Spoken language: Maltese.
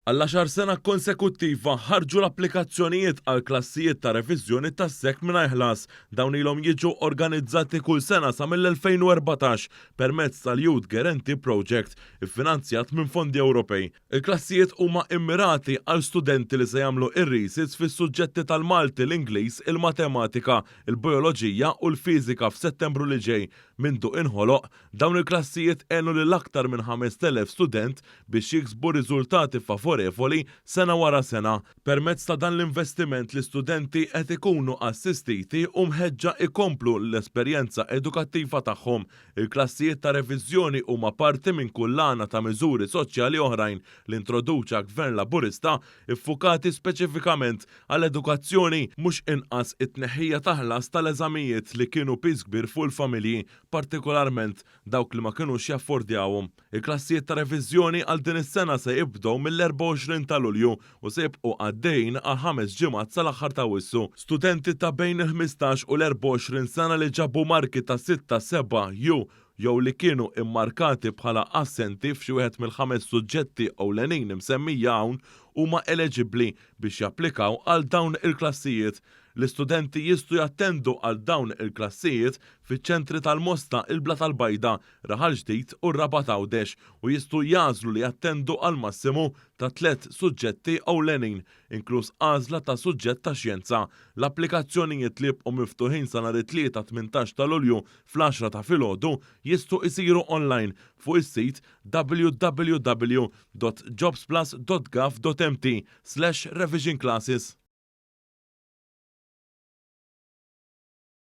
Għall-għaxar sena konsekuttiva ħarġu l-applikazzjonijiet għal klassijiet ta' reviżjoni tas-SEC mingħajr ħlas. Dawn ilhom jiġu organizzati kull sena sa mill-2014 permezz tal-Youth Guarantee Project, iffinanzjat minn fondi Ewropej. Il-klassijiet huma immirati għal studenti li se jagħmlu ir-resits fis-suġġetti tal-Malti, l-Ingliż, il-Matematika, il-Bijoloġija u l-Fiżika f'Settembru li ġej. Mindu inħoloq, dawn il-klassijiet għenu lil aktar minn 5,000 student biex jiksbu riżultati favorevoli sena wara sena. Permezz ta' dan l-investiment, l-istudenti qed ikunu assistiti u mħeġġa ikomplu l-esperjenza edukattiva tagħhom. Il-klassijiet ta' reviżjoni huma parti minn kullana ta' miżuri soċjali oħrajn li introduċa Gvern Laburista iffukati speċifikament għall-edukazzjoni, mhux inqas it-tneħħija ta' ħlas tal-eżamijiet li kienu piż kbir fuq il-familji, partikolarment dawk li ma kinux jaffordjawhom. Il-klassijiet ta' reviżjoni għal din is-sena se jibdew mill-24 ta' Lulju u se jibqgħu għaddejjin għal 5 ġimgħat sal-aħħar ta' Awwissu. Studenti ta' bejn il-15 u l-24 sena li ġabu marki ta' 6, 7 jew jew li kienu immarkati bħala assenti f'xi wieħed mill-ħames suġġetti ewlenin imsemmija hawn huma eleġibbli biex japplikaw għal dawn il-klassijiet. L-istudenti jistgħu jattendu għal dawn il-klassijiet fiċ-ċentri tal-Mosta, il-Blata l-Bajda, Raħal Ġdid u r-Rabat Għawdex u jistgħu jagħżlu li jattendu għal massimu ta' tliet suġġetti ewlenin, inkluż għażla ta' suġġett ta' xjenza. L-applikazzjonijiet li jibqgħu miftuħin sa nhar it-Tlieta 18 ta' Lulju fl-għaxra ta' filgħodu jistgħu jsiru online fuq is-sit www.jobsplus.gov.mt/revisionclasses.